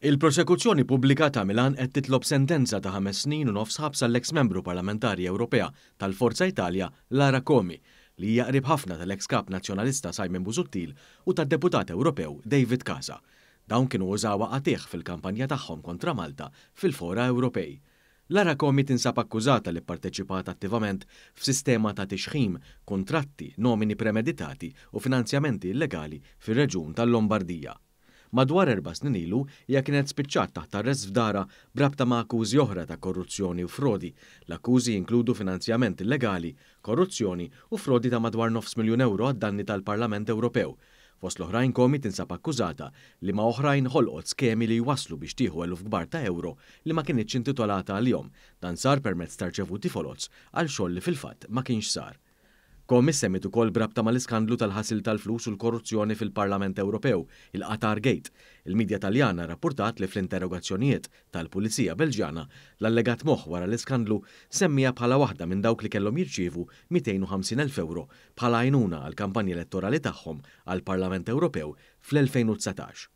Il-Prosekuzzjoni Pubblika ta' Milan qed titlob sentenza ta' 5 snin u nofs ħabs għall-eks membru parlamentari Ewropea tal-Forza Italia Lara Comi, li hija qrib ħafna tal-eks kap nazzjonalista Simon Busuttil u tad-deputat Ewropew David Casa. Dawn kienu użawha qatigħ fil-kampanja tagħhom kontra Malta fil-fora Ewropej. Lara Comi tinsab akkużata li pparteċipat attivament f'sistema ta' tixħim, kuntratti, nomini premeditati u finanzjamenti illegali fir-reġjun tal-Lombardija. Madwar 4 snin ilu hija kienet spiċċat taħt arrest f'darha b'rabta ma' akkużi oħra ta' korruzzjoni u frodi. L-akkużi jinkludu finanzjament illegali, korruzzjoni u frodi ta' madwar 500,000 euro għad-danni tal-Parlament Ewropew. Fost l-oħrajn, Comi tinsab akkużata li ma' oħrajn ħolqot skemi li jwaslu biex tieħu eluf kbar ta' euro li ma kinitx intitolata għalihom. Dan sar permezz ta' rċevuti foloz għal xogħol li fil-fatt ma kienx sar. Comi ssemmiet ukoll b'rabta mal-iskandlu tal-ħasil tal-flus u l-korruzzjoni fil-Parlament Ewropew, il-Qatar Gate. Il-midja Taljana rapportat li fl-interrogazzjonijiet tal-Pulizija Belġjana, l-allegat moħħ wara l-iskandlu semmija bħala waħda minn dawk li kellhom jirċievu 250,000 euro bħala għajnuna għal kampanja elettorali tagħhom għall-Parlament Ewropew fl-2019.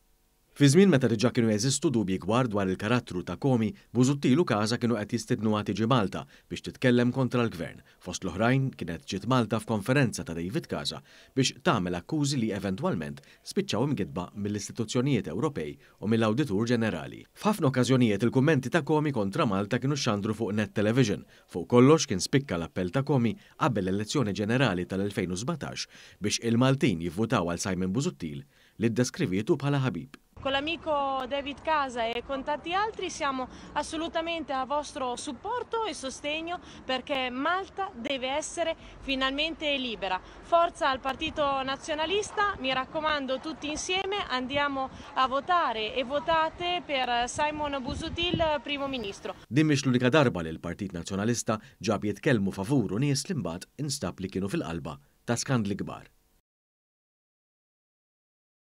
Fi żmien meta diġà kienu jeżistu dubji kbar dwar il-karattru ta' Comi, Busuttil u Casa kienu qed jistidnuha tiġi Malta biex titkellem kontra l-gvern. Fost l-oħrajn, kienet ġiet Malta f'konferenza ta' David Casa biex tagħmel akkużi li eventwalment spiċċaw imgidba mill-istituzzjonijiet Ewropej u mill-Awditur Ġenerali. F'ħafna okkażjonijiet il-kummenti ta' Comi kontra Malta kienu xandru fuq Net Television. Fuq kollox kien spikka l-appell ta' Comi qabel l-elezzjoni ġenerali tal-2017 biex il-Maltin jivvutaw għal Simon Busuttil, li ddeskrivietu bħala ħabib. Con l'amico David Casa e con tanti altri siamo assolutamente a vostro supporto e sostegno, perché Malta deve essere finalmente libera. Forza al Partito Nazionalista, mi raccomando, tutti insieme andiamo a votare e votate per Simon Busuttil primo ministro. Din mhix l-unika darba li l-Partit Nazzjonalista ġab jitkellmu favuru nies li mbagħad instab li kienu fil-qalba ta' skandli kbar.